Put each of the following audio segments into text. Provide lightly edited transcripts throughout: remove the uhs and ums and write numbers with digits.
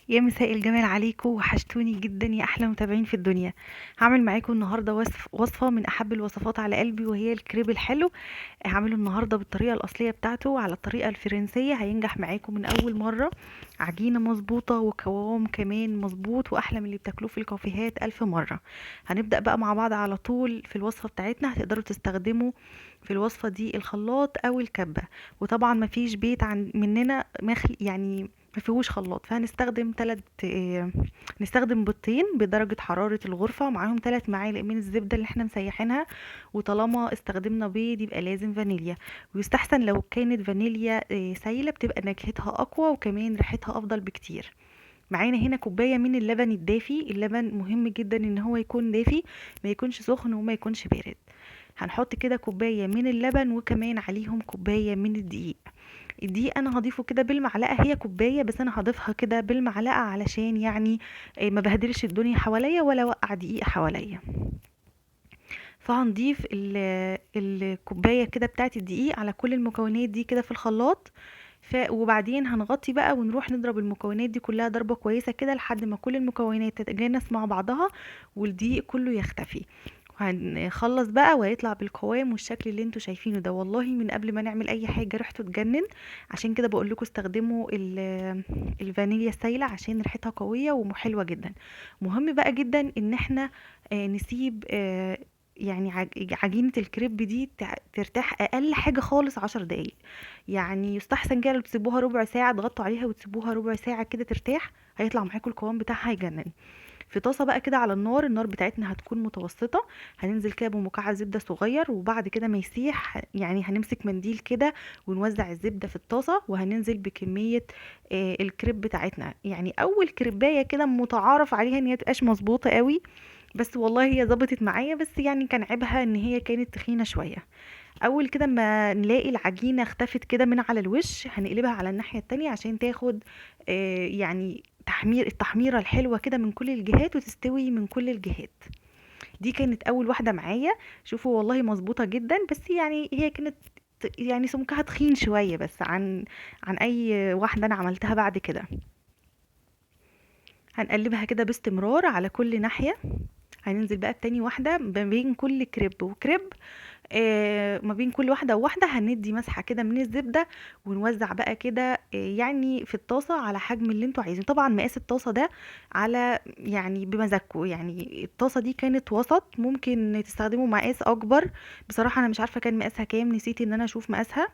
يا مساء الجمال عليكم، وحشتوني جدا يا احلى متابعين في الدنيا. هعمل معاكم النهارده وصفه من احب الوصفات على قلبي، وهي الكريب الحلو. هعمله النهارده بالطريقة الاصلية بتاعته على الطريقة الفرنسية، هينجح معاكم من اول مرة. عجينه مظبوطة وقوام كمان مظبوط، واحلى من اللي بتاكلوه في الكافيهات الف مرة. هنبدا بقى مع بعض على طول في الوصفة بتاعتنا. هتقدروا تستخدموا في الوصفة دي الخلاط او الكبه، وطبعا مفيش بيت عن مننا مخل يعني ما فيهوش خلاط، فهنستخدم نستخدم بيضتين بدرجة حرارة الغرفة، ومعاهم 3 معالق من الزبدة اللي احنا مسيحينها. وطالما استخدمنا بيض يبقى لازم فانيليا، ويستحسن لو كانت فانيليا سايلة، بتبقى نكهتها اقوى وكمان ريحتها افضل بكتير. معانا هنا كوباية من اللبن الدافي. اللبن مهم جدا ان هو يكون دافي، ما يكونش سخن وما يكونش بارد. هنحط كده كوباية من اللبن، وكمان عليهم كوباية من الدقيق. الدقيق انا هضيفه كده بالمعلقة، هي كوباية بس انا هضيفها كده بالمعلقة علشان ما بهدلش الدنيا حواليا ولا وقع دقيق حواليا. فهنضيف الكوباية كده بتاعت الدقيق على كل المكونات دي كده في الخلاط. وبعدين هنغطي بقى ونروح نضرب المكونات دي كلها ضربة كويسة كده لحد ما كل المكونات تتجانس مع بعضها والدقيق كله يختفي. هنخلص بقى وهيطلع بالقوام والشكل اللي انتوا شايفينه ده. والله من قبل ما نعمل اي حاجة ريحته تجنن، عشان كده بقول لكم استخدموا الفانيليا السايله عشان ريحتها قوية وحلوه جدا. مهم بقى جدا ان احنا نسيب عجينه الكريب دي ترتاح اقل حاجة خالص 10 دقايق. يستحسن كده لو تسيبوها ربع ساعة، تغطوا عليها وتسيبوها ربع ساعة كده ترتاح، هيطلع معاكم القوام بتاعها يجنن. في طاسه بقى كده على النار، النار بتاعتنا هتكون متوسطه، هننزل كده بمكعب زبدة صغير، وبعد كده ما يسيح هنمسك منديل كده ونوزع الزبدة في الطاسه، وهننزل بكمية الكريب بتاعتنا. اول كريبايه كده متعارف عليها ان هي تبقاش مظبوطة قوي، بس والله هي ظبطت معايا، بس كان عيبها ان هي كانت تخينة شوية. اول كده ما نلاقي العجينة اختفت كده من على الوش، هنقلبها على الناحية التانية عشان تاخد التحميره الحلوة كده من كل الجهات وتستوي من كل الجهات. دي كانت اول واحدة معايا، شوفوا والله مظبوطة جدا، بس هي كانت سمكها تخين شوية بس عن اي واحدة انا عملتها بعد كده. هنقلبها كده باستمرار على كل ناحية. هننزل بقى بتاني واحدة ما بين كل كريب وكريب، ما بين كل واحدة وواحدة هندي مسحة كده من الزبدة، ونوزع بقى كده، في الطاسة على حجم اللي انتوا عايزينه. طبعا مقاس الطاسة ده على بمزاجكم، الطاسة دي كانت وسط، ممكن تستخدموا مقاس اكبر. بصراحة انا مش عارفة كان مقاسها كام، نسيت ان انا اشوف مقاسها،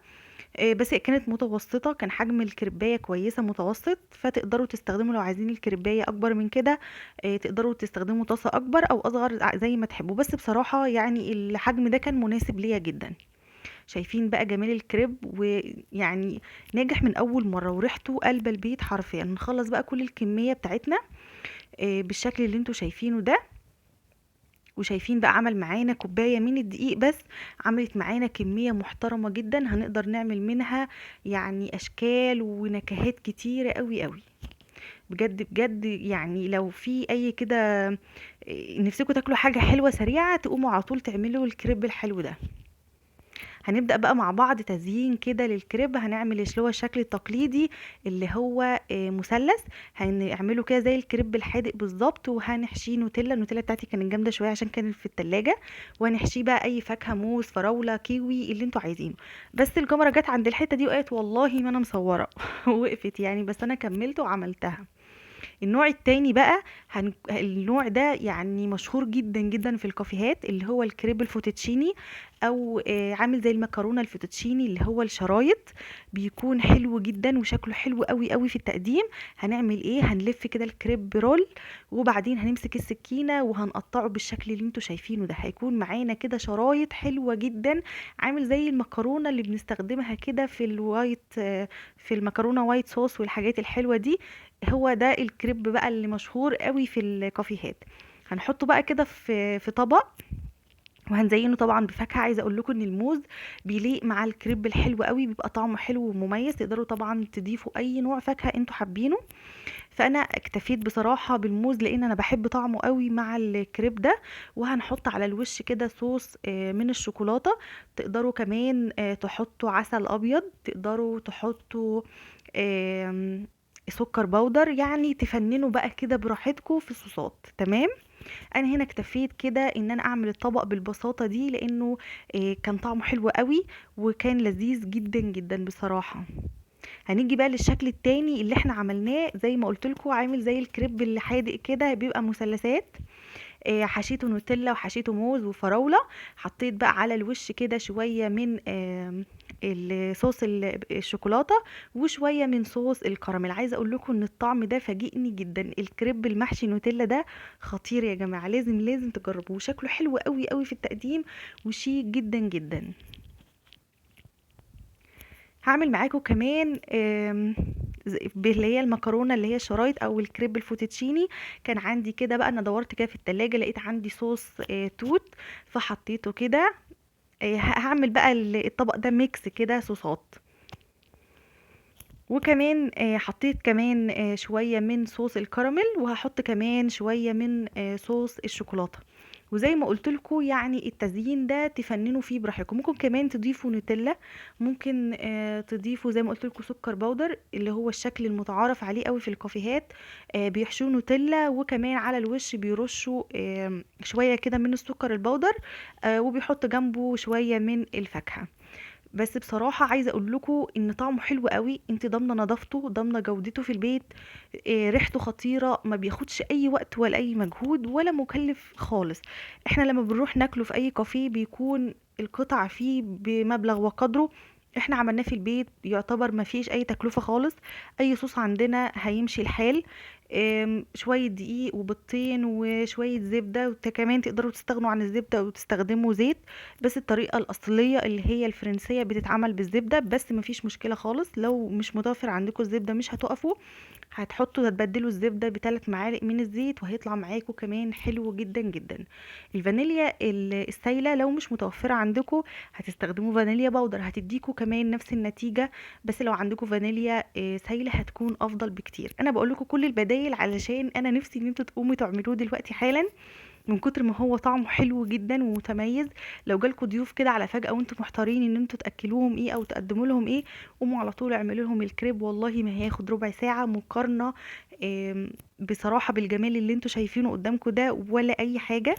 بس كانت متوسطة، كان حجم الكرباية كويسة متوسط، فتقدروا تستخدموا لو عايزين الكرباية أكبر من كده، تقدروا تستخدموا طاسة أكبر أو أصغر زي ما تحبوا، بس بصراحة الحجم ده كان مناسب ليا جدا. شايفين بقى جمال الكريب، ويعني ناجح من أول مرة، وريحته قلب البيت حرفيا. نخلص بقى كل الكمية بتاعتنا، بالشكل اللي انتوا شايفينه ده. وشايفين بقى عمل معانا كوباية من الدقيق بس، عملت معانا كمية محترمة جدا، هنقدر نعمل منها أشكال ونكهات كتيرة قوي قوي. بجد بجد لو في أي كده نفسكم تاكلوا حاجة حلوة سريعة، تقوموا على طول تعملوا الكريب الحلو ده. هنبدأ بقى مع بعض تزيين كده للكريب. هنعمل اللي هو الشكل التقليدي اللي هو، مثلث، هنعمله كده زي الكريب الحادق بالظبط، وهنحشيه نوتيلا. النوتيلا بتاعتي كانت جامدة شوية عشان كانت في التلاجة، وهنحشيه بقى أي فاكهة، موز، فراولة، كيوي، اللي انتوا عايزينه. بس الكاميرا جت عند الحتة دي وقالت والله ما أنا مصورة وقفت بس أنا كملت وعملتها. النوع التاني بقى، النوع ده مشهور جدا جدا في الكافيهات، اللي هو الكريب الفوتوتشيني، او، عامل زي المكرونه الفوتوتشيني اللي هو الشرايط، بيكون حلو جدا وشكله حلو قوي قوي في التقديم. هنعمل ايه؟ هنلف كده الكريب رول، وبعدين هنمسك السكينة وهنقطعه بالشكل اللي انتوا شايفينه ده. هيكون معانا كده شرايط حلوة جدا، عامل زي المكرونه اللي بنستخدمها كده في الوايت، في المكرونه white sauce والحاجات الحلوة دي. هو ده الكريب بقى اللي مشهور قوي في الكافيهات. هنحطه بقى كده في طبق، وهنزينه طبعا بفاكهة. عايزه اقول لكم ان الموز بيليق مع الكريب الحلو قوي، بيبقى طعمه حلو ومميز. تقدروا طبعا تضيفوا اي نوع فاكهة انتوا حابينه، فانا اكتفيت بصراحة بالموز لان انا بحب طعمه قوي مع الكريب ده. وهنحط على الوش كده صوص، من الشوكولاتة. تقدروا كمان، تحطوا عسل ابيض، تقدروا تحطوا، سكر بودر، يعني تفننوا بقى كده براحتكم في الصوصات. تمام، انا هنا اكتفيت كده ان انا اعمل الطبق بالبساطة دي لانه كان طعمه حلو قوي وكان لذيذ جدا جدا بصراحة. هنيجي بقى للشكل التاني اللي احنا عملناه، زي ما قلت لكم عامل زي الكريب اللي حادق كده، بيبقى مثلثات. حشيته نوتيلا وحشيته موز وفراولة. حطيت بقى على الوش كده شوية من الصوص الشوكولاتة وشوية من صوص الكراميل. عايزة اقول لكم ان الطعم ده فاجئني جدا، الكريب المحشي نوتيلا ده خطير يا جماعة، لازم تجربوه، شكله حلو قوي قوي في التقديم وشيك جدا جدا. هعمل معاكم كمان اللي هي المكرونه اللي هي شرايط او الكريب الفوتوتشيني. كان عندي كده بقى، انا دورت كده في التلاجة لقيت عندي صوص توت، فحطيته كده. هعمل بقى الطبق ده mix كده صوصات. وكمان حطيت كمان شوية من صوص الكراميل، وهحط كمان شوية من صوص الشوكولاتة. وزي ما قلت لكم التزيين ده تفننوا فيه براحتكم، ممكن كمان تضيفوا نوتيلا، ممكن تضيفوا زي ما قلت لكم سكر بودر اللي هو الشكل المتعارف عليه قوي في الكافيهات، بيحشوه نوتيلا، وكمان على الوش بيرشوا شوية كده من السكر البودر، وبيحط جنبه شوية من الفاكهة. بس بصراحة عايزة اقول لكم ان طعمه حلو قوي، انت ضامنة نظافته، ضامنة جودته في البيت، ريحته خطيرة، ما بياخدش اي وقت ولا اي مجهود ولا مكلف خالص. احنا لما بنروح ناكله في اي كافيه بيكون القطع فيه بمبلغ وقدره، احنا عملناه في البيت يعتبر ما فيش اي تكلفة خالص، اي صوص عندنا هيمشي الحال، شوية دقيق وبيضتين وشوية زبدة، وكمان تقدروا تستغنوا عن الزبدة وتستخدموا زيت، بس الطريقة الأصلية اللي هي الفرنسية بتتعمل بالزبدة، بس مفيش مشكلة خالص لو مش متوفر عندكم الزبدة مش هتقفوا، هتبدلوا الزبدة بثلاث معالق من الزيت وهيطلع معاكم كمان حلو جدا جدا. الفانيليا السايلة لو مش متوفرة عندكم هتستخدموا فانيليا powder، هتديكوا كمان نفس النتيجة، بس لو عندكم فانيليا سايلة هتكون أفضل بكتير. أنا بقول لكم كل البدايل علشان أنا نفسي إن انتوا تقوموا تعملوه دلوقتي حالا، من كتر ما هو طعمه حلو جدا ومتميز. لو جالكوا ضيوف كده على فجأة وانتوا محتارين ان انتوا تأكلوهم ايه او تقدموا لهم ايه، قوموا على طول اعملوا لهم الكريب، والله ما هياخد ربع ساعة مقارنة بصراحة بالجمال اللي انتوا شايفينه قدامكم ده ولا اي حاجة.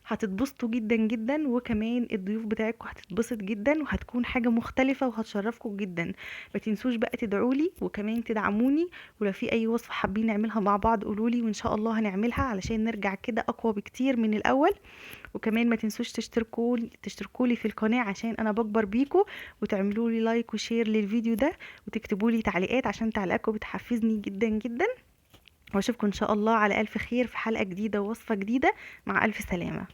هتتبسطوا جدا جدا، وكمان الضيوف بتاعتكم هتتبسط جدا، وهتكون حاجة مختلفة وهتشرفكم جدا. ما تنسوش بقى تدعولي وكمان تدعموني، ولو في اي وصفة حابين نعملها مع بعض قولولي وان شاء الله هنعملها علشان نرجع كده اقوى بكتير من الاول. وكمان ما تنسوش تشتركوا لي في القناة عشان انا بكبر بيكم، وتعملوا لي like و share للفيديو ده، وتكتبوا لي تعليقات عشان تعليقاتكم بتحفزني جدا جدا. واشوفكم ان شاء الله على الف خير في حلقة جديدة ووصفة جديدة. مع الف سلامة.